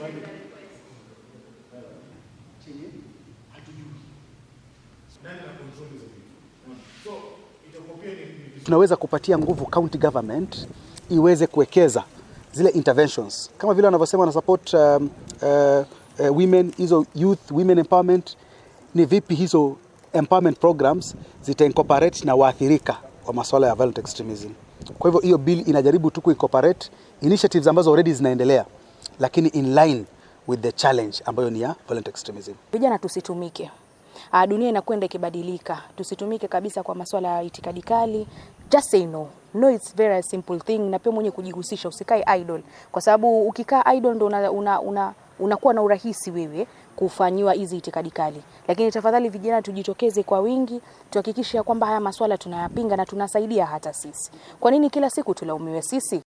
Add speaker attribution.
Speaker 1: Inasemaje?
Speaker 2: Chenye hatujui.
Speaker 1: Nani ana control hizo vitu? So itakuwa pia ni
Speaker 2: Tunaweza kupatia nguvu county government iweze kuwekeza zile interventions kama vile wanavyosema wana support women, hizo youth women empowerment. Ni vipi hizo empowerment programs zita incorporate na waathirika wa masuala ya violent extremism? Kwa hivyo hiyo bill inajaribu tu kuincorporate initiatives ambazo already zinaendelea, lakini in line with the challenge ambayo ni ya violent extremism.
Speaker 3: Vijana tusitumike. Dunia inakwenda ikibadilika, tusitumike kabisa kwa masuala ya itikadi kali. Just say no. No, it's very simple thing. Na pia mwenye kujihusisha, usikae idle, kwa sababu ukikaa idle ndo unakuwa na urahisi wewe kufanyiwa hizi itikadi kali. Lakini tafadhali vijana tujitokeze kwa wingi, tuhakikishe ya kwamba haya masuala tunayapinga na tunasaidia hata sisi. Kwa nini kila siku tulaumiwe sisi?